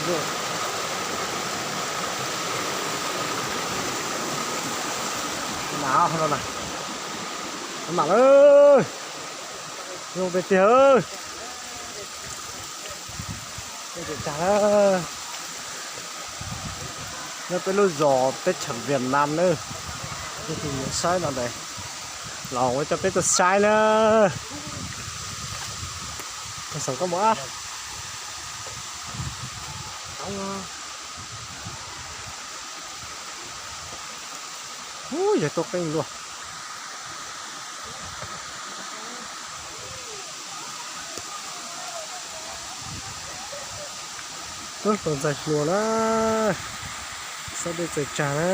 Mam, mam lawm, zoo tiag tiag. Nyob peb lub zos teb chaws Vietnam na, tus yuav saib no ntawd los ua coj peb tuaj saib na. Xav koj mus ab. Ub, yog tuaj qeej luaj. Tub hluas ntxhais hluas na, xob dej txawm tsag na.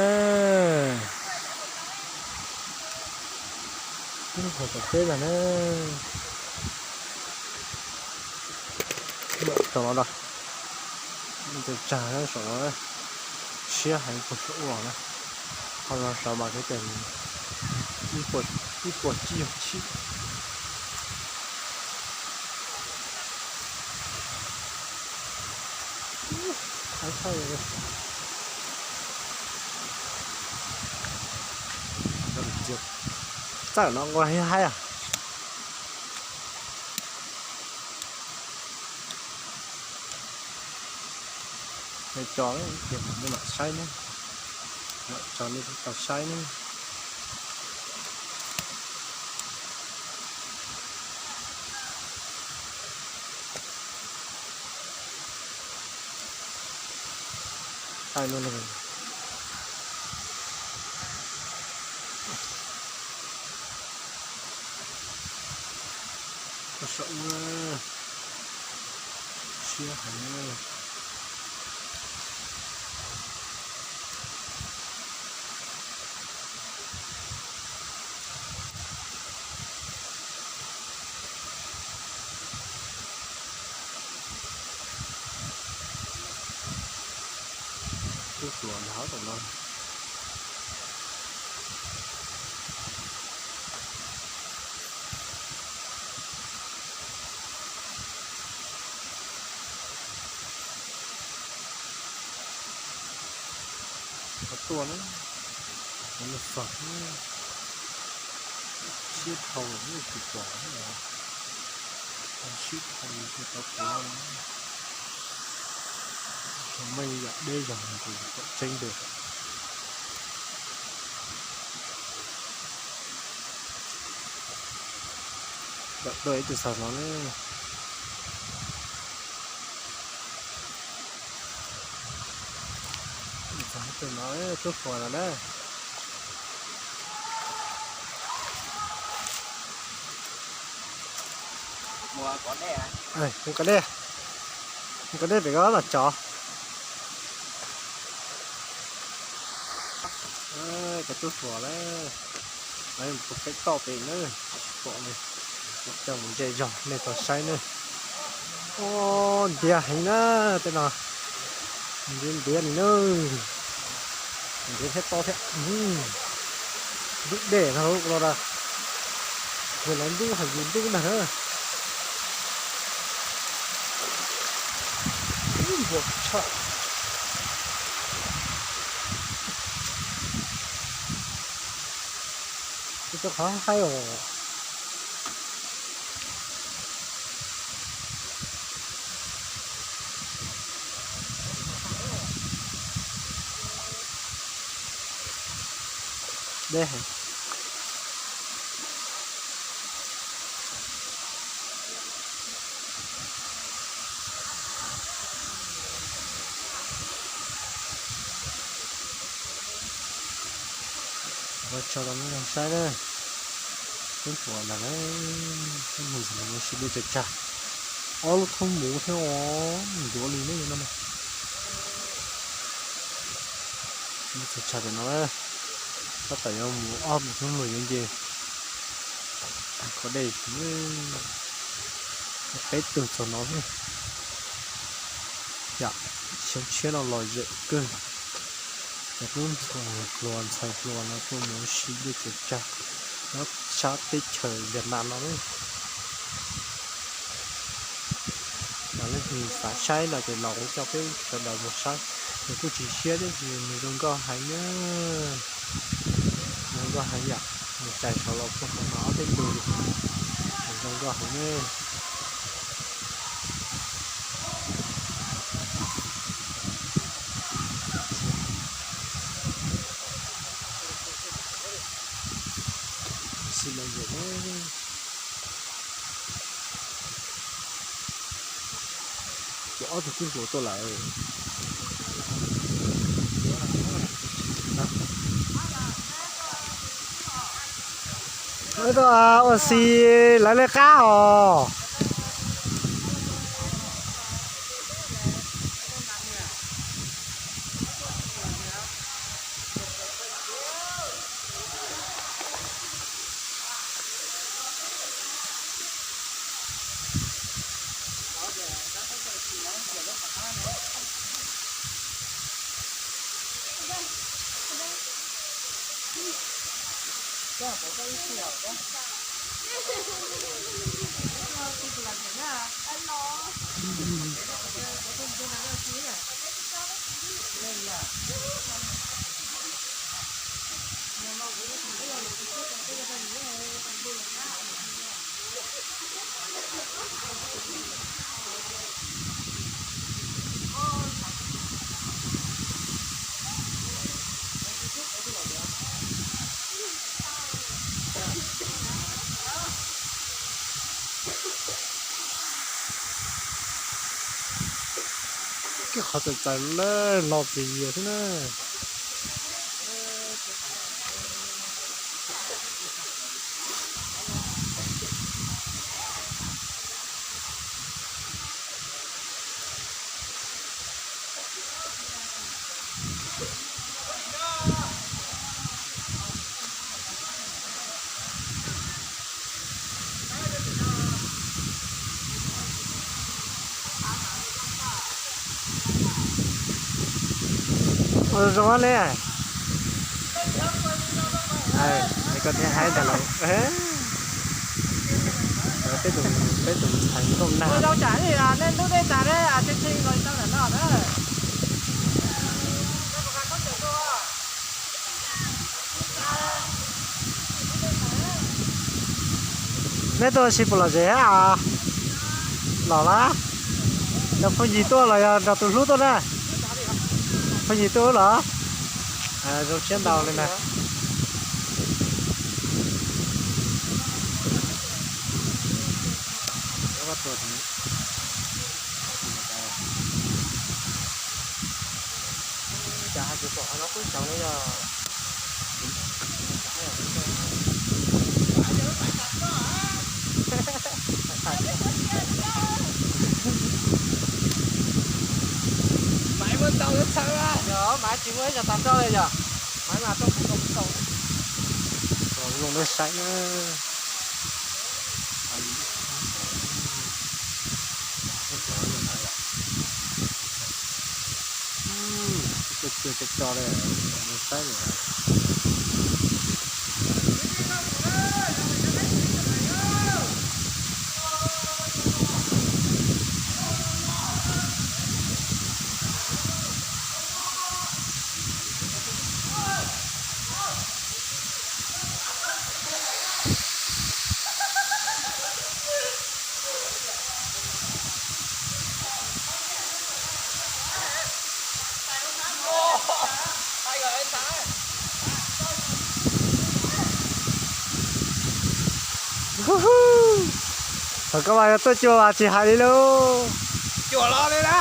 Tub hluas tom teb ntag na. Tau los da, txawm tsag saum no, siab heev puag saum ub na. Qhov no saud mas kuv tias ib puas tsib yog tsib. Txawj no nqua haib haib. Nws tso, nej mam saib ne, tso nej tau saib ne. Saib lub no. Saum ub siab heev. Tub hluas nyob tom no. Qhov tuaj na, qhov no fam, siab dhau lawm tsis pom, siab dhau tsis tau pom. Meej yam deb zog tus kom tseeb tiag. Ntawm tuaj ib tug xav no ne. Tus no tub hluas no na. Mus kov dej, mus kov dej pem ko los tsov. Cov tub hluas lawm, lawv mus pem toj pem na, tsis pom li. Coj mus ze zog nej tau saib na. Ob, ntiav heev na, tej no ntiav ntiav li na. Ntiav thiab tob thiab. Ntub dej no los da, yog lawv ntub hais yus ntub ntag na. Nthuav tshaj. Ib tug qhov haib os. Deb heev. Ua tsaug rau nej saib na. Tub hluas ntag na, tub hluas ntxhais hluas no sib dej tsaws tsag. Ob lub khaub muv thiab os, ncuav li ne no na. Tsaws tsag pem no na, tab tom yuav mus ob peb hnub los yuav nce kov dej. Peb tug txog no xwb. Yam xyoo tshiab no lom zem kawg. Cov tub hluas ntxhais hluas no tuaj mus sib dej tsaws tsag nyob sab teb chaws Vietnam no. Mas leej Nws xav saib no ces los kuv coj peb sawv daws mus saib. Nws kuj tsis siab thiab ces nws zoo nkauj heev na. Zoo nkauj heev yom. Nws txais saud los puag thaum no ob peb lus. Nws zoo nkauj heev na. Xi los yog ob tug tub hluas tuaj lawm. Ua si lawv lej qab os. Koj qhov txawm txawm lawm los txias yias xwb na. Ua zoo li. Koj thiaj hais ntawd los. Peb tus, peb tus ntxhais nplooj nag. Nej ntub dej tas ne, tib txhij los tau ntawm no na. Neb tuaj ua si puas lom zem thiab os? Los lawm. Nrog phooj ywg tuaj los yog nrog tus hlub tuaj na? Phooj ywg tuaj los? Zoo siab ntau li na. Maiv muaj ntau txhawb, yog Maiv tsis muaj ib co tas roj li yog Maiv mas tuaj mus tau mus tau. Zoo saib na. Cov cov li saib. Thaum koj mas yog tuaj cuag mas tsis hais li lauj. Cuag los li na.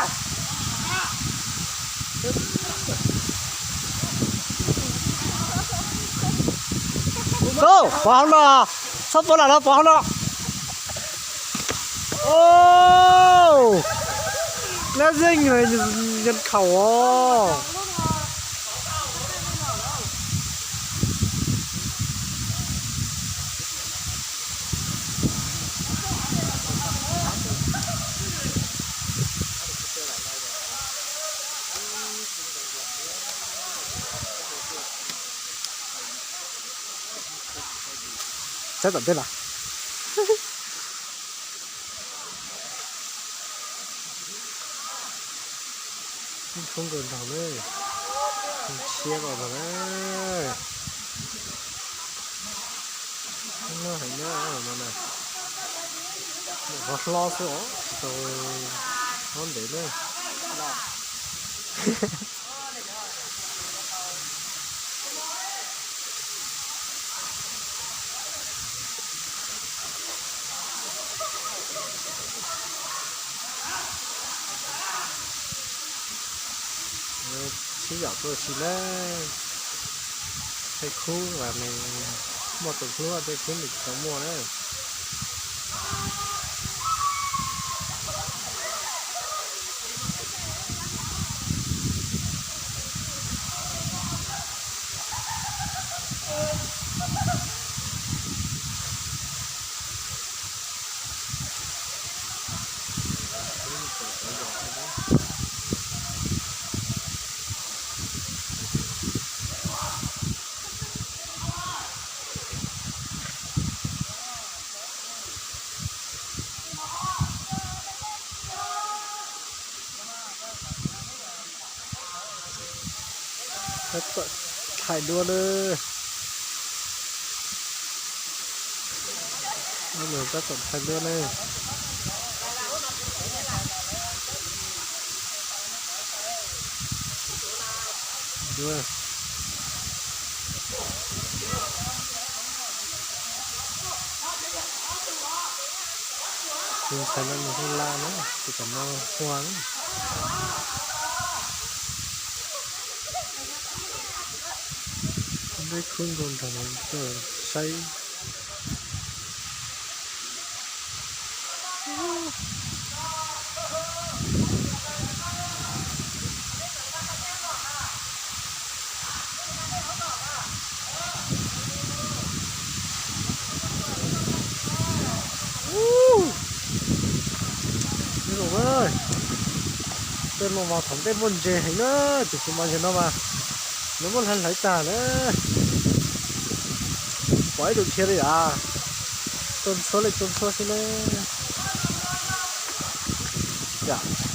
Pov hauv no, txhob pov lam no, pov hauv no. Lab zeej nyob khaum os. Saib tom ntej los. Khub nkaus nraug na, tshiab ko ntag na. Noj heev na no na, qhov hlob xwb os, tsis tau hlob ntev na. Sib zam tuaj si na, tej khub uas nws muaj tus hlub, tej khub nws tsis tau muaj na. Tab tom thaij duab na. Tab tom thaij duab na. Tus ntxhais no nws hu la na, tus tom no Huas na. Peb khub nkaus nraug tuaj saib. Tej no mas thaum ntej muaj ntses heev na, tiam sis mas zaum no mas lawv muab hlawv hlawv tag na. Pom ib tug dhia li as, tuaj ntxhua li tuaj ntxhua xwb na. Yam